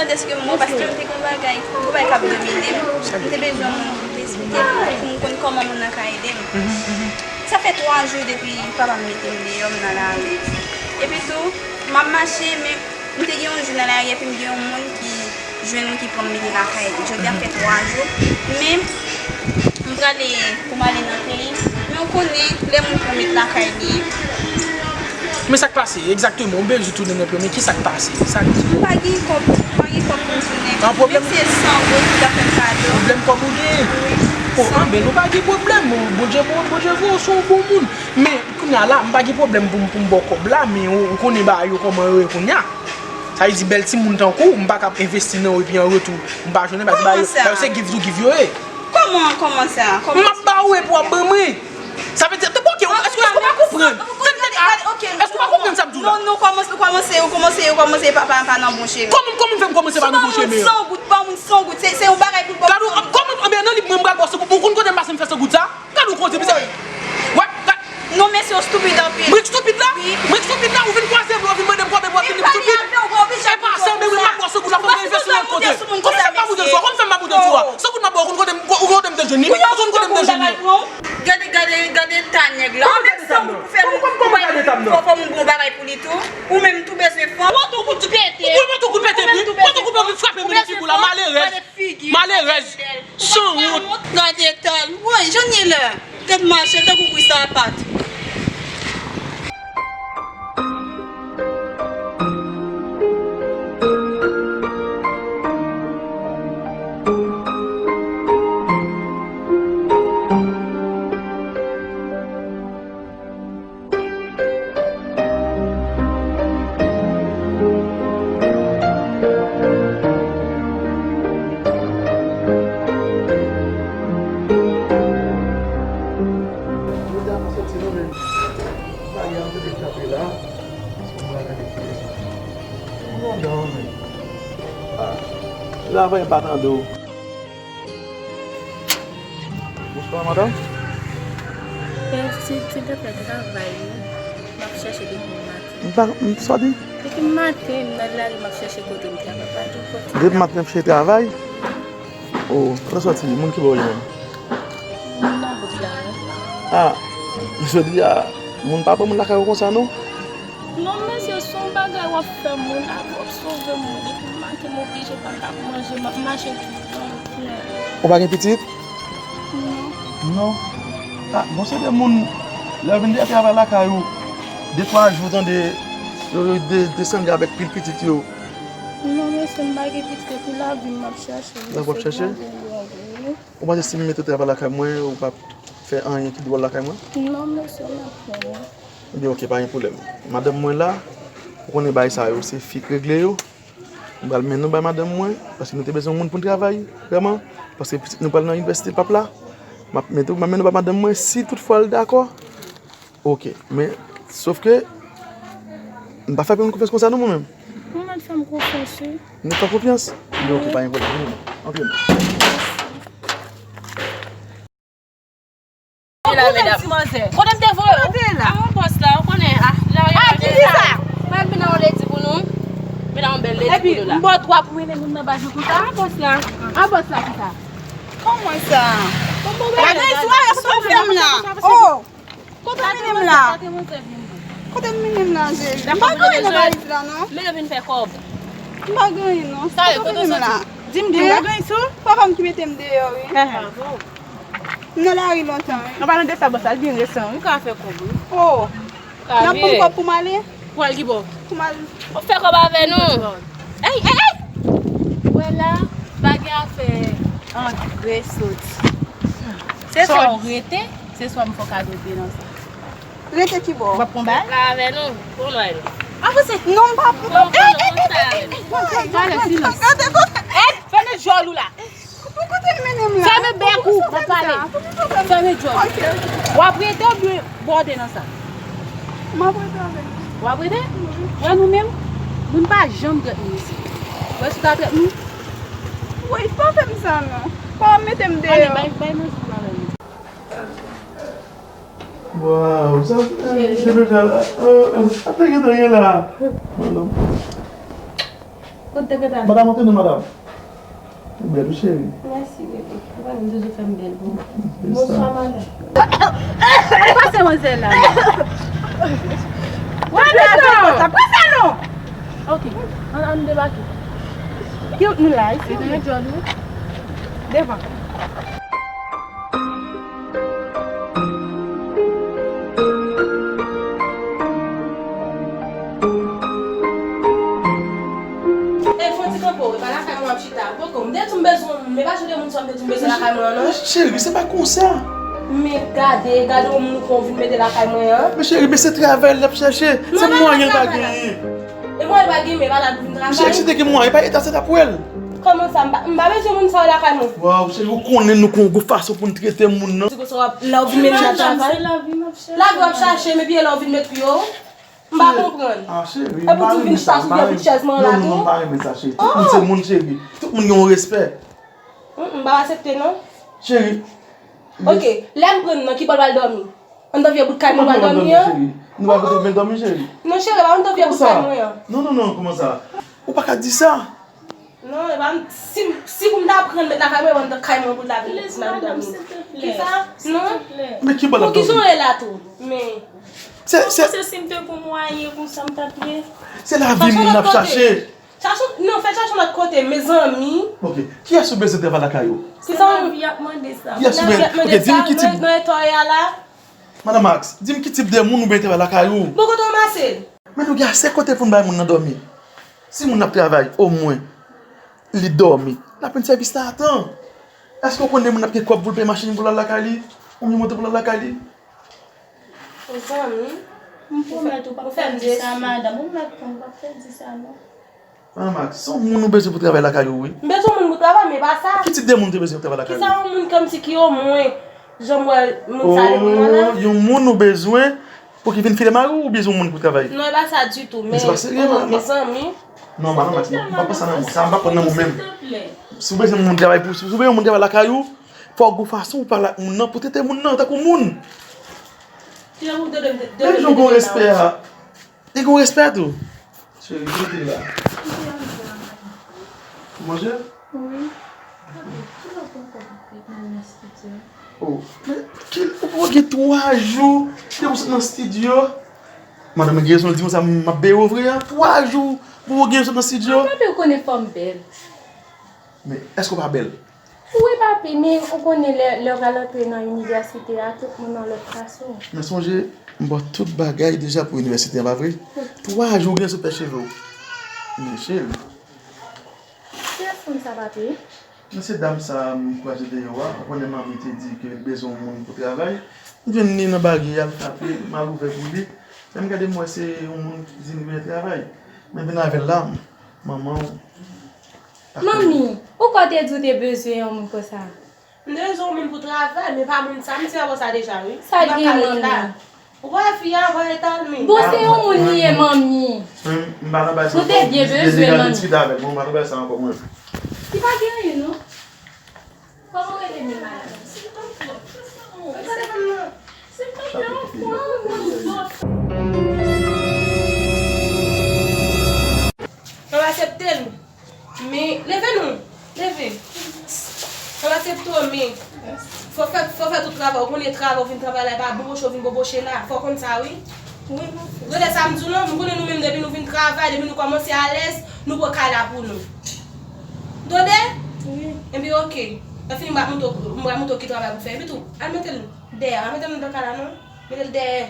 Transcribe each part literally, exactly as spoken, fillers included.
Deske mwen, paske m te gen yon bagay, yon bagay k ap domine m. M te bezwen yon moun pou m te esplike m, pou m konn kòman moun nan ka ede m. Sa fè twa jou depi papa m mete m deyò, m nan lari. Epi tou, m ap mache, men m te gen yon jou nan lari, epi m gen yon moun ki jwenn m, ki pran m mete lakay li. Jodi a fè twa jou, men m prale pou m ale nan peyi. Men w konnen, lè moun pran met lakay li. Men sa k pase, egzakteman, ou bezwen tounen nan peyi, men ki sa k pase? Sa k... M pa gen kòb, m pa gen kòb pou m tounen. An pwoblèm. Menm si se san goud, li ta fè m kado. Pwoblèm kòb ou gen? Wi. O, anben, nou pa gen pwoblèm. Bondye bon, Bondye voye w se yon bon moun. Men, kounye a la, m pa gen pwoblèm pou m, pou m ba w kòb la, men ou, ou konnen bagay yo kòman yo ye kounye a. Sa vle di bèl timoun tankou w, m pa ka ap envesti nan yo epi an retou, m pa jwenn anyen, paske bagay yo, bagay yo se give to give yo ye. Kòman, kòman sa? M ap ba ou epi w ap ban mwen. Sa vle di, ok, èske w pa konprann? Èske w pa konprann sa m di w la? Non, non, kòmanse, ou kòmanse, ou kòmanse, ou kòmanse pa, pa, pa nan bon chemen. Kòman, kòman w fè m kòmanse pa nan bon chemen an? San goud, ban moun san goud, se, se yon bagay pou l ba w san goud. Gade w, kòman, anben nan liv mwen, m pral ba w san goud. Ou konn kote m pase m fè san goud sa? Gade w kote, misye. Wè, gade. Non, mesye, w stupid anpil. Brick stupid la? Wi. Brick stupid la, ou vin kwaze m, ou vin mande m kòb, ou vin stupid. E pa sa, men wi, m ap ba w san goud la, fò m envesti nan lòt kote. Kòman fè m pa moute sou a? Kòman fè m pa moute sou a? San goud m ap ba w, ou konn kote m, ou konn kote m te jwenn li? Ou konn kote m te jwenn li? Gade, gade, gade ta nèg la. Ou menm san goud pou fè moun, fò, fò moun bon bagay pou li tou. Ou menm tou bezwen fanm. Ou tou kout pete. Ou tou kout pete, wi. Ou tou kout pete, frape moun figou la, malerèz. Malerèz. Sanwont. Gade ta l. Woy, jan l ye la. Tèt mache tankou kwi sapat. Jodi a m soti non, men bagay an te chape la. Se yon bagay ki... Mwen andan, men. Ah, la, fè m pa tande w. Bonswa, madanm. Pè, silvouplè, travay, wi. M ap chèche depi maten. M pa, m, sa w di? Depi maten, m nan lari, m ap chèche kote m travay. Pa gen kote. Depi maten, m ap chèche travay? O, kote w sòti? Moun ki bò w ye menm? Moun nan bout la, wi. Ah, jodi a, moun pa ban moun lakay ou konsa, non? Non, mesye, se yon bagay w ap fè moun, avè w ap sove moun. Depi maten, m oblije pa ka manje, m ap mache toutan. Ou pa gen pitit? Non. Non? Ah, bon, se de moun, lè yo vin deja travay lakay ou, de twa jou, tande, yo, yo de-, desann avèk pil pitit yo. Non, mesye, m pa gen pitit, epi lavi m ap chache. Lavi w ap chache? Ou panse si m mete w travay lakay mwen, ou p ap fè anyen ki dwòl lakay mwen? Non, mesye, m ap fè, wi. Ebyen, oke, pa gen pwoblèm. Madanm mwen la, ou konnen bagay sa yo, se fi k regle yo. M pral mennen w bay madanm mwen, paske nou te bezwen moun pou n travay, vrèman. Paske pitit nou pral nan inivèsite pap la. M ap mete w, m ap mennen w bay madanm mwen, si toutfwa l dakò. Oke, men, sof ke, m pa fè moun konfyans konsa non, mwen menm. Ou mèt fè m konfyans, wi. M fè w konfyans? Ebyen, oke, pa gen pwoblèm, vini non. Antre non. Antre non. Kote m te voye w? Kote m te voye w? Kote la? An bòs la, ou konnen, ah, la, ah, ki di sa? Mwen vin nan yon ledi pou nou. Vin nan yon bèl ledi pou nou la. Epi, m ba w dwa pou mennen moun nan ba jou konsa? An bòs la. An bòs la, ki sa? Kòman sa? Bagay sou a, yo sou fè m la. Oh! Kote w mennen m la? Kote m mennen m la, Jezi? M pa gen anyen nan valiz la, non. Men yo vin fè kòb. M pa gen anyen, non. Kote w mennen m la? Di m, di m, ou gen anyen sou? Papa m ki mete m deyò, wi. M nan lari lontan, wi. An palan de sa, bòs la, l byen resan, wi. Ou ka fè kòb, wi. Oh. N ap ban m kòb pou m ale? Pou al ki bò? Pou m al. Ou fè kòb avè nou. Ey, ey, ey! Wè la, pa gen afè antre soti. Se swa w rete, se swa m fè w kado de nan sa. Rete ki bò? W ap pran bal? Ka avè nou, pou nou al. Avanse. Non, m pa pran. Ey, ey, ey, ey, ey, ey, ey, ey, ey, ey, ey, fèmen djòl ou la. Pou kote l mennen m la? Fèmen bèk ou, m ap pale. Fèmen djòl. Ok, ok. W ap rete oubyen bòde nan sa? M ap rete avè l. W ap rete? Wi. Wè nou menm, moun pa janm trèt nou isit. Wè si w ta trèt nou. Woy, pa fè m sa non. Pa mete m deyò. Ale, bay, bay manje pou avè nou. Waw, sa, se deja la. Ate gen tan gen la. Madanm. Kote te gentan? Madanm, antre non, madanm. Ou bèl, wi, cheri. Mèsi, bebe. Ou pa menm toujou fè m bèl pou ou. Bonswa, madanm. Pase manzè la. Wè, pase non. Ok, ann, ann debake. Ki nou la, isi? Devan. E fon ti kanpe w, e pa lakay mwen w ap chita. Poko, m te di w m bezwen yon moun, men pa jwe de moun sa w te di w m bezwen lakay mwen an, non. Cheri, se pa konsa. Men gade, gade yon moun ou pran w vin mete lakay mwen an. Men cheri, men se travay l ap chache. Se mwayen l pa genyen. E mwayen l pa genyen, men pa la pou vin travay. Men cheri, si te gen mwayen, pa eta sa t ap wè l. Kòman sa? M pa, m pa bezwen moun sa yo lakay mwen. Waw, cheri, ou konnen nou kon gwo fason pou n trete moun nan. Di konsa w ap, lè w vin mennen nan travay. Lavi w ap chache, men piye lè w vin met yo. M pa konprann. Ah, cheri, m pa renmen sa, m pa renmen. Epi w di w vin chita sou pye bout chèz mwen an la tou. Non, non, non, m pa renmen sa, cheri. Tout moun se moun, cheri. Tout moun gen yon respè. Mm, m pa aksepte, non. Cheri. Ok, lè m pran nan, ki bò l pral dòmi? Anndan vye bout kay mwen pral dòmi an? Nou pral kote w vin dòmi, cheri? Non, cheri, pa anndan vye bout kay mwen an. Non, non, non, kòman sa? Ou pa ka di sa. Non, e pa m, si, si pou m ta pran met lakay mwen, e pa anndan kay mwen pou l ta vin dòmi. Kisa? Non. Men ki bò l ap dòmi? Poukisa w rele la tou? Men. Se, se, se si m te gon mwayen konsa m t ap ye. Se lavi moun n ap chache. Chache, non, fè chache yon lòt kote, mezanmi. Ok, kiyès ou bezwen travay lakay ou? Kisa lavi ap mande sa? Kiyès ou bezwen? Ok, di m ki tip. Nan eta w ye a la. Madan Max, di m ki tip de moun ou bezwen travay lakay ou? Bon, kote w ranmase l? Men nou gen ase kote pou n bay moun nan dòmi. Si moun nan ap travay, omwen, li dòmi, l ap rann sèvis la a tan. Èske w konn de moun ap gen kòb pou l peye machin pou l al lakay li? Oubyen moto pou l al lakay li? Mezanmi. M pwomèt ou p ap fè m di sa, madanm. M pwomèt ou m p ap fè di sa, non. Madan Max, se yon moun ou bezwen pou travay lakay ou, wi. M bezwen yon moun pou travay, men pa sa. Ki tip de moun ou te bezwen pou travay lakay ou? Kisa yon moun kòmsi ki omwen, jan m wè moun sa yo, moun nan la? Oh, yon moun ou bezwen pou ki vin file mari w, ou bezwen yon moun pou travay? Non, e pa sa ditou, men, mezanmi. Non, madan Max, m pa pran sa nan men w. Sa m pa pran nan men w menm. Si w bezwen yon moun travay pou, si w bezwen yon moun travay lakay ou, fò w gon fason ou pale ak moun nan pou trete moun nan tankou moun. Menm jan w gen respè a. Li gen respè tou. Cheri, ki kote la? Ou manje? Wi. Oh, men ki, ou poko gen twa jou depi w sot nan estidyo. Madanm, gen rezon l di mwen sa, m ap beye w vre a. Twa jou pou w gen sot nan estidyo. Papi, ou konnen fò m bèl. Men, èske w pa bèl? Wi, papi, men ou konnen lè, lè w pral antre nan inivèsite a, tout moun nan lòt fason. Men sonje, m ba w tout bagay deja pou inivèsite an, pa vre? Twa jou w gen sou fè cheve w. Men cheri. Kiyès moun sa, papi? Men se dam sa m kwaze deyò a. Ou konnen manmi te di ke l bezwen yon moun pou travay. M jwenn li nan bagay, al frape, m al ouvè pou li. Lè m gade, m wè se yon moun ki di li bezwen travay. Men vin avè l la, manman w. Manmi, ou kwè w te di w te bezwen yon moun konsa? M te bezwen yon moun pou travay, men pa moun sa, m di avè w sa deja, wi. Sa l gen, manmi? Ou pa wè fi a, wè eta l, men. Bon, se yon moun li ye, manmi. M, m pa nan bagay sa. Nou te byen bezwen, manmi. Diskite avè l, mwen, m pa nan bagay sa ankò, mwen. Li pa gen anyen, non. Kòman w rele menm, madanm? Silvouplè, silvouplè, yon fwa. Mwen aksepte l. Men, leve non. Leve. Mwen aksepte w, men fò fè, fò fè tout travay. Ou konnen travay, ou vin travay la, e pa boboche ou vin boboche la. Fò w konn sa, wi. Wi, mwen fè. Rele sa m di w non, m konnen nou menm depi nou vin travay, depi nou kòmanse alèz, nou pran kay la pou nou. Tande? Wi. Ebyen, oke. Lè fini, m pral montre w, m pral montre w ki travay pou fè. Epi tou, al mete l dèyè. Pa mete l anndan kay la, non. Mete l dèyè.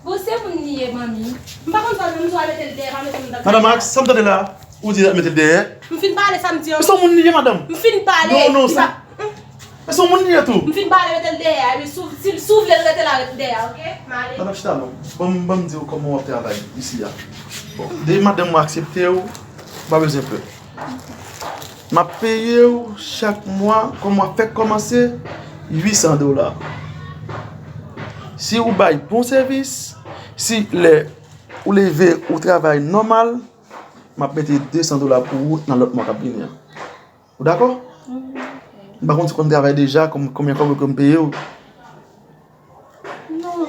Bon, se moun li ye, manmi. M pa konn sa, m di w al mete l dèyè, pa mete l anndan kay la. Madanm Max, sa m tande la? Ou di al mete l dèyè? M fin pale sa m di an. Se yon moun li ye, madanm. M fin pale. Non, non, sa. Men se yon moun li ye tou. M fin pale, mete l dèyè. Epi si w, si, si w vle l rete la, rete dèyè, oke? M ale. Madanm, chita non. Ban m, ban m di w kòman w ap travay isi a. Bon, depi madanm mwen aksepte w, ou pa bezwen pè. M ap peye w chak mwa, kòm w ap fèk kòmanse, uit san dola. Si ou bay bon sèvis, si lè ou leve, ou travay nòmal, m ap mete de san dola pou ou nan lòt mwa k ap vini an. Ou dakò? M pa konn si w konn travay deja, konm-, konbyen kòb yo konn peye w? Non,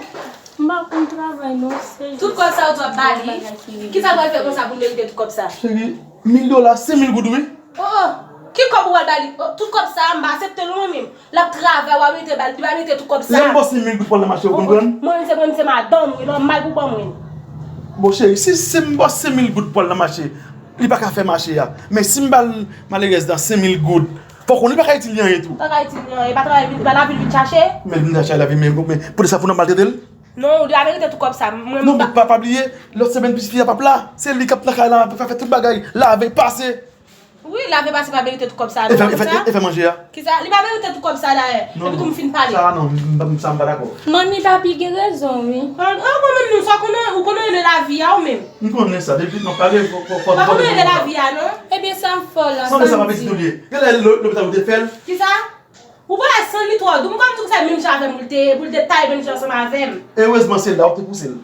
m pa konn Travay non, se Tout kòb sa yo di w ap ba li. Kisa l pral fè konsa pou l merite tout kòb sa? Cheri, mil dola, senk mil goud wi. Oh, oh. Ki kòb ou pral ba li? Oh, tout kòb sa a, m pa aksepte l mwen menm. L ap travay, w ap merite ba l, li pa merite tout kòb sa. Lè m ba w senk mil goud pou al nan mache, ou konprann? Mwen menm se mwen menm se madanm, wi, nòmal pou ban mwen. Bon cheri, si, si m ba w senk mil goud pou al nan mache, li pa ka fè mache a. Men si m ba l malerèz la senk mil goud, fò w konnen li pa ka itil li anyen tou. Pa ka itil li anyen, e pa travay, e pa lavi l vin chache. Men l vin chache lavi, men, men poutèt sa pou n ap maltrete l? Non, li pa merite tout kòb sa. Mwen Non, men pa, pa bliye, lòt semèn pitit fi a p ap la. Se li k ap nan kay la, ap fè tout bagay, lave, pase. Wi, lave, pase pa merite tout kòb sa. E fè, e fè, e fè manje a? Kisa? Li pa merite tout kòb sa dayè. Non, Epi tou m fin pale. Sa non, m, m, sa m pa dakò. Manmi papi gen rezon wi. An, an, mwen menm nou, sa konnen, ou konnen rele lavi a ou menm. M konnen sa, depi m ap pale, fò, fò, fò, Ou pa konnen rele lavi a non. Ebyen sa m fè w la, Sanble sa pa pitit nou li ye. Genlè lo- lopital ou te fè l. Kisa? Ou pale san li twò dou, m kwè m di w se menm jan avè m ou te, pou l te taye menm jan ansanm avè m. Erezman se la ou te pouse l.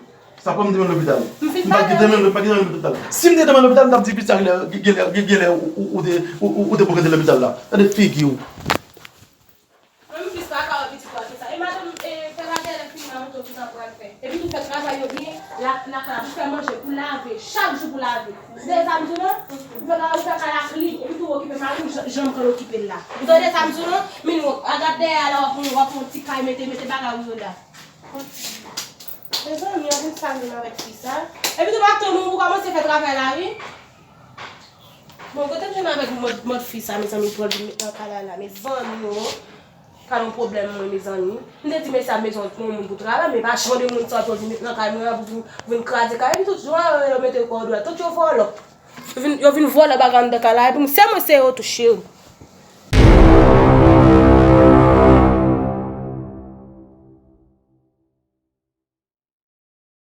Sa pran m te menm lopital. M fin pale wi. M pa t gen menm lopital. Si m te te menm lopital, m t ap di pitit sa genlè, genlè, genlè ou, ou, ou te, ou, ou, ou te poko te lopital la. Gade figi w. Menm fis pa ka wè pitit la konsa. E madanm, e, fè lagè lè fini nan moto, kisa w pral fè? Epi tou fè travay yo byen, la, lakay la, pou fè manje, pou lave, chak jou pou lave. Ou tande sa m di w non? Ou fè travay, ou fè kay la klin, epi tou okipe mari w, jan, jan m konn okipe l la. Ou tande sa m di w non? Min w, a gad dèyè a la, w ap, w ap yon ti kay, mete, mete bagay ou yo la. Mezanmi, anpil sa menm avèk fi sa. Epi tou m ap tann ou pou kòmanse fè travay la wi. Bon, kote m jwenn avèk mòd, mòd fi sa, mezanmi, pou l vin met nan kay la la, mezanmi o. Ka yon pwoblèm mwen, mezanmi. M te di mesye a bezwen yon moun pou travay, men pa jan de moun sa pou l vin met nan kay mwen an, pou vin, pou vin kraze kay. Epi tout jou an, yo mete kò dwèt, tout yo vòlò. Yo vin, yo vin vòlò bagay anndan kay la, epi m, se mwen, se yo tou, cheri.